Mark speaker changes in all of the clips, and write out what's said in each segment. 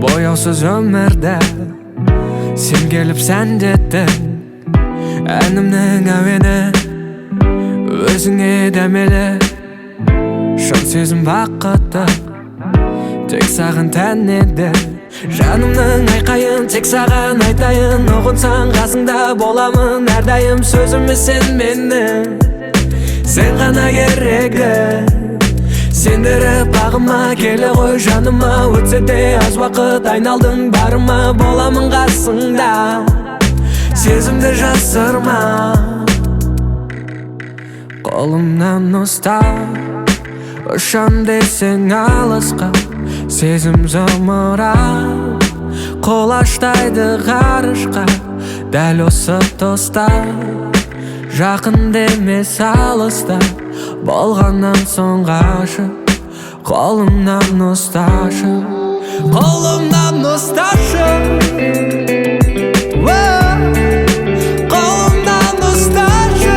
Speaker 1: Бояусыз өмірді сен келіп сәндеттің. Әнімнің әуені өзіңе дәмелі. Шын сезім бақыты тек саған тән еді. Жанымның айқайын тек саған айтайын. Ұғынсаң қасыңда боламын әрдайым. Сөзіме сен менің, сен ғана керегі. Сендіріп бағыма келе ғой жаныма. Өтсе де аз уақыт айналдың барыма. Боламын қасыңда, сезімді жасырма. Қолымнан ұста, ұшам десең алысқа. Сезім зымырап құлаштайды ғарышқа. Дәл осы тұста жақын емес алыста. Болғаннан соң ғашық, қолымнан ұсташы. Қолымнан ұсташы. Қолымнан ұсташы.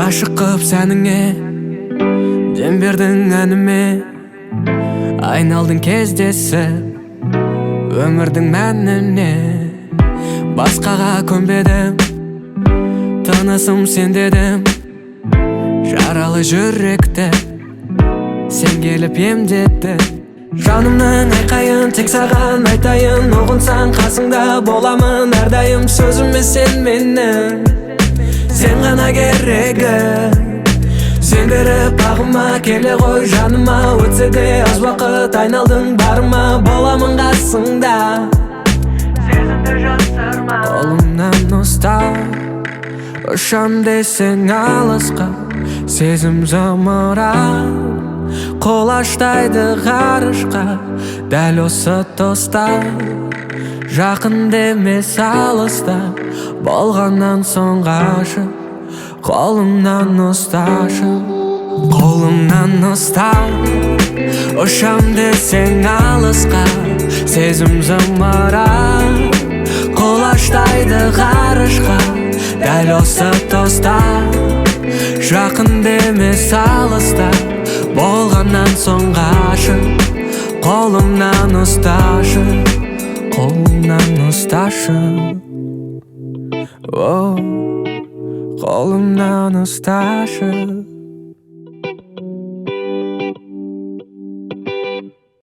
Speaker 1: Ғашық қып сәніңе, дем бердің әніме. Айналдың кездесіп өмірдің мәніне. Басқаға көнбедім, тынысым сен дедім. Жаралы жүректі сен келіп емдедің. Жанымның айқайын тек саған айтайын. Ұғынсаң қасыңда боламын әрдайым. Сөзіме сен менің, сен ғана керегі. Сендіріп бағыма келе ғой жаныма. Өтсе де аз уақыт айналдың барыма. Боламын қасыңда, сезімді жасырма. Қолымнан ұста, ұшам десең алысқа. Сезім зымырап құлаштайды ғарышқа. Дәл осы тұста жақын емес алыста. Болғаннан соң ғашық, қолымнан ұсташы. Қолымнан ұста, ұшам десең алысқа. Сезім зымырап құлаштайды ғарышқа. Дәл осы тұста жақын емес алыста. Болғаннан соң ғашық, қолымнан ұсташы. Қолымнан ұсташы. Қолымнан ұсташы.